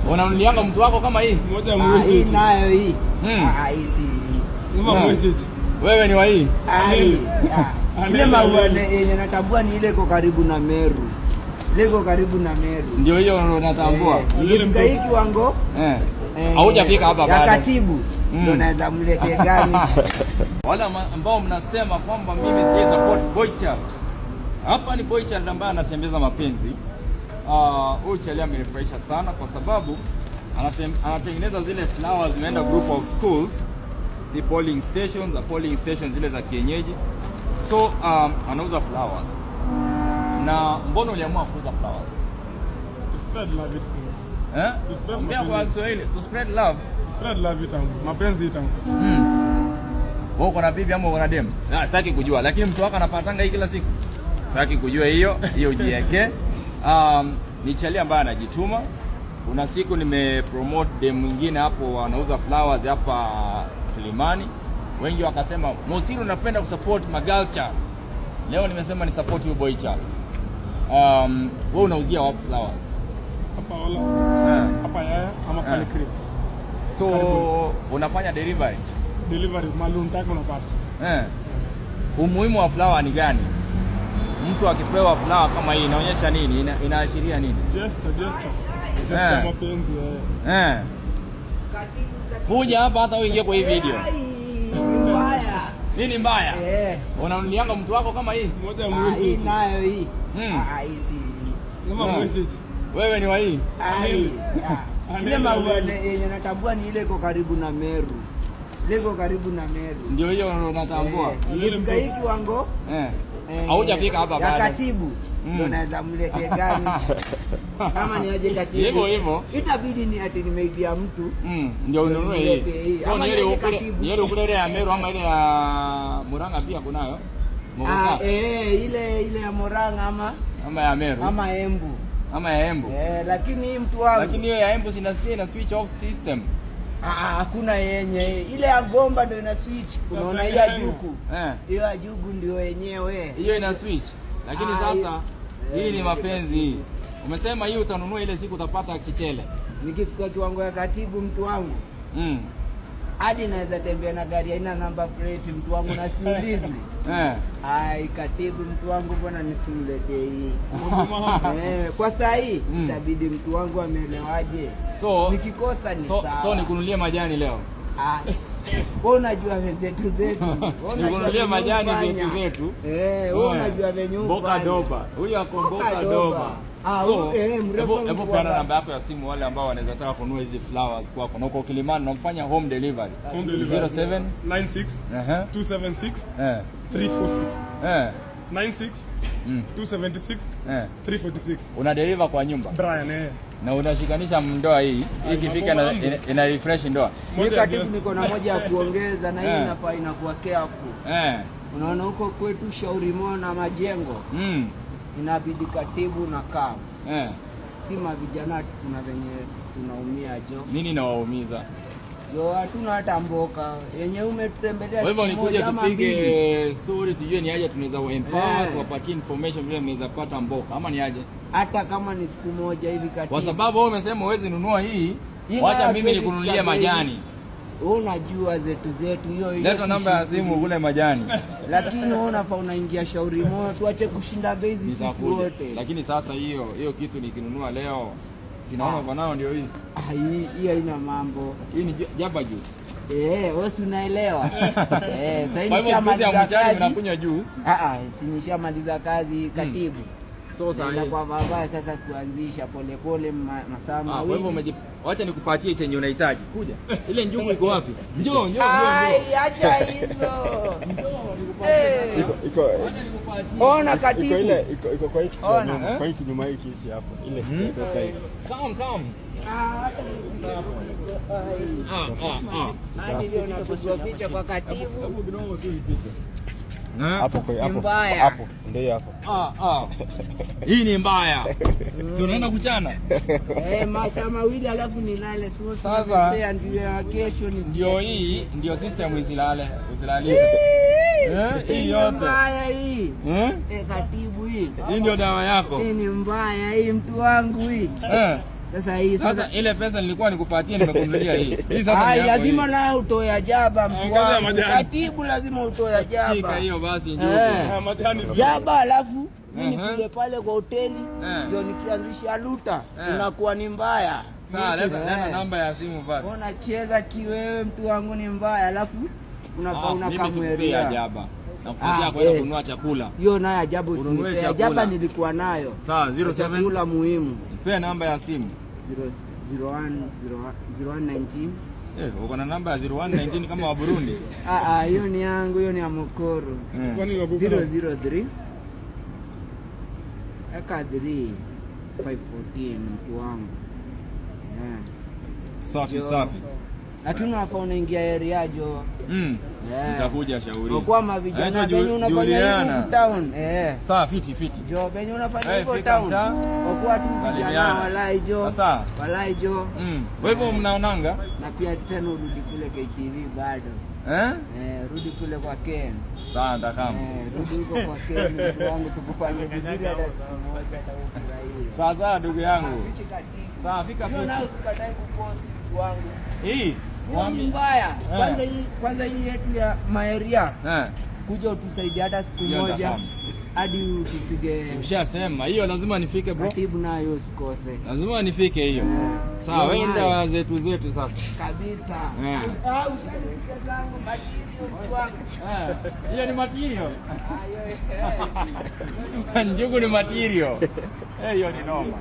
Unanunulianga mtu wako kama hii? Moja Ah, hii mwecheche. nayo hii. Mm. Ah, hii si Ngoma Yeah. mwecheche. Wewe ni wa hii? Ah, hii. Ah. Ile maua yenye natambua ni ile iko karibu na Meru. Ile iko karibu na Meru. Ndio hiyo unatambua. Eh, ikifika hii kiwango Haujafika hapa ya bado. katibu ndo naweza mletee gani. Wale ambao mnasema kwamba mimi sijai support boy child. Hapa ni boy child ambaye anatembeza mapenzi. Huyu chali amenifurahisha sana kwa sababu anatengeneza zile flowers zimeenda group of schools, si polling stations, za polling stations zile za kienyeji. So anauza flowers. Na mbona uliamua kuuza flowers? To spread love it. Eh? To spread Ongea kwa mapenzi. Kiswahili, to spread love. Spread love it tangu. Mapenzi tangu. Wewe uko na bibi ama uko na dem? Ah, sitaki kujua, lakini mtu wako anapatanga hii kila siku. Sitaki kujua hiyo, hiyo ujiweke. Ni chali ambaye anajituma. Kuna siku nimepromote dem mwingine hapo anauza flowers hapa Kilimani. Wengi wakasema Mosiru, unapenda kusupport magirl child. Leo nimesema ni support you boy child. Wewe unauzia wapi flowers? Hapa wala. Eh. Hapa Yaya ama pale Creek. So unafanya delivery? Delivery mahali unataka unapata. Eh. Umuhimu wa flower ni gani? Mtu akipewa flower kama hii inaonyesha nini? Inaashiria nini? Gesture, gesture. Gesture mapenzi. Eh. Eh. Kuja hapa hata uingie kwa hii video. Ai, ni mbaya. Nini mbaya? Eh. Unanunulianga mtu wako kama hii? Moja Ah, hii mwecheche. nayo hii. Mm. Ah, hii si Ngoma Yeah. mwecheche. Wewe ni wa hii? Ah, hii. Ah. Ile maua yenye natambua ni ile iko karibu na Meru. Ile iko karibu na Meru. Ndio hiyo unatambua. Ikifika hii kiwango Haujafika hapa ya bado. katibu ndo naweza mletee gani. Kama ni aje katibu. Hivyo hivyo. Itabidi ni ati nimeibia mtu. Ndio ununue hii. Niletee hii. So Ama ni ile niaje ukule, katibu. ni ile ukule ile ya Meru ama ile ya Murang'a pia kunayo. Ah, Muguka. ile ya Murang'a ama Ama ya Meru. ama Embu. Ama ya Embu. Eh, lakini hii mtu wangu Lakini hiyo ya Embu sinasikia ina switch off system. Ah, ah, hakuna yenye ile ya Gomba ndio ina switch. Unaona hiyo ya Juku. Hiyo ya Juku ndio yenyewe. Hiyo ina switch. Lakini Ah, sasa hii ni mapenzi hii. Umesema hii utanunua ile siku utapata kichele. Nikifika kiwango ya katibu mtu wangu hadi naweza tembea na gari haina number plate mtu wangu na siulizwi. Ai, katibu mtu wangu, mbona nisimletee hii? Kwa saa hii itabidi mtu wangu ameelewaje? So Nikikosa ni so, sawa. so nikununulie majani leo. Ah, wewe unajua wenzetu zetu. Wewe unajua Nikununulie venye majani hufanya. zetu zetu. Eh, wewe unajua venye Mboka hufanya. doba. Huyu ako Mboka mboka doba. doba. Ah, So, mrefu hebu mkubwa peana ba- namba yako ya simu wale ambao wanaweza taka kununua hizi flowers kwako. Na uko Kilimani unamfanya home delivery. Home delivery. 07 96 276 346. 96 276 346. Una deliver kwa nyumba Brian eh. na unashikanisha ndoa hii. Hii ikifika mambo ina refresh ndoa. Mimi Moja ya katibu guest. niko na moja ya kuongeza na hii inafaa inakuwa careful. Unaona huko kwetu Shauri Moyo na Majengo inabidi katibu na kaa si mavijana kuna venye tunaumia jo. Nini inawaumiza? Jo, hatuna hata mboka yenye umetutembelea Kwa hivyo siku nikuja moja ama mbili. tupige story tujue ni aje tunaweza wa empower tuwapatie information vile mnaweza pata mboka ama ni aje? Hata kama ni siku moja hivi katibu. Kwa sababu wewe umesema huwezi nunua hii, Hii wacha nayo mimi hatuwezi nikununulie fika bei. majani. Wewe unajua zetu zetu hiyo hiyo. Leta Si namba ya shughuli. simu kule majani. Lakini wewe unafaa unaingia Shauri Moyo, tuache kushinda bei sisi Nitakuja. wote. Lakini sasa hiyo hiyo kitu nikinunua leo sinaona Ah. uko nayo ndio hii. Ah, hii haina mambo. Hii ni jaba juice. Eh, wewe si unaelewa. Eh, sasa Kwa hivyo siku hizi nishamaliza hamchani kazi. mnakunywa juice. Ah ah, si nishamaliza kazi katibu. So sasa Naenda kwa baba sasa kuanzisha polepole masaa Ah, kwa hivyo mawili. wacha nikupatie chenye unahitaji. Kuja. Ile njugu iko wapi? Njoo, njoo, njoo. Ai, acha hizo. Eh, Iko iko Wacha nikupatie. Ona iko katibu. ile iko kwa hiki cha Ona. nyuma, kwa hiki nyuma hiki hiki hapo. Ile kitu sasa hivi. Come, come. Ah, acha Ai. Ah, ah, ah. Hadi leo napigwa picha kwa katibu. Hapo kidogo tu ipite. Eh? Hapo kwa hapo. Mbaya. Hapo ndio hiyo hapo. Ah, ah. Hii ni mbaya. Si unaenda kuchana? Eh, masaa mawili alafu nilale sio Sasa, ndio ya kesho ni Ndio hii, ndio system isilale, usilalie. Eh, hii yote. Mbaya hii. Eh? Eh, katibu hii. Hii ndio dawa yako. Hii ni mbaya hii mtu wangu hii. Eh. Sasa hii Sasa sasa ile pesa nilikuwa nikupatie nimekununulia hii. Hii sasa Ai, ni yako lazima hii. nayo utoe ajaba mtu Ongeza wangu. majani. Katibu lazima utoe ajaba. Shika hiyo basi njugu. Eh. Ah, majani. Jaba alafu mimi nikule pale kwa hoteli ndio nikianzisha luta unakuwa ni mbaya. Sawa, leta namba ya simu basi. Unacheza kiwewe mtu wangu ni mbaya alafu unafaa Ah, mimi sikupei unakamweria. ajaba. Nakupatia Ah, kwenda eh. kununua chakula. Hiyo nayo ajabu Ununue usinipee. chakula. Ajaba nilikuwa nayo. Sawa, 07. Chakula muhimu. Nipe namba ya simu. 01 0119. Eh, uko na namba ya 0119 kama wa Burundi. Ah ah, hiyo ni yangu, hiyo ni ya Mokoro. Kwani wa Google? 003 eka 3 514 mtu wangu. Yeah. Safi Jo. safi. Lakini unafaa unaingia area jo. Yeah. Nitakuja shauri. Kwa mavijana Anaitwa venye unafanya Juliana. hivi town. Eh. Sawa, fiti fiti. Jo venye unafanya Eh, hivyo fika town. mtaa. Kwa tu vijana Salimiana. walai jo. Sasa. Walai jo. Kwa hivyo mnaonanga? Na pia tena urudi kule KTV bado. Eh? Eh, rudi kule kwa Ken. Sawa, ndakama. Eh, rudi huko kwa Ken mtu wangu tukufanye vizuri hata siku moja hata ufurahie. Sawa sawa ndugu yangu. Fiti katibu. Sawa, fika Hiyo fiti. nayo usikatai kupost mtu wangu. Hii. Hiyo ni mbaya. Kwanza hii yetu ya maeria kuja utusaidie hata siku Hiyo moja nitafahamu. hadi utupige Ushasema hiyo lazima nifike bro. katibu nayo usikose. Lazima nifike hiyo. Sawa, Hiyo wewe nayo. ndio zetu sasa. Kabisa. Eh. Ah, ushanipiga zangu material mtu wangu. Hiyo ni material. Ah, hiyo Njugu ni material. Eh, hiyo ni noma.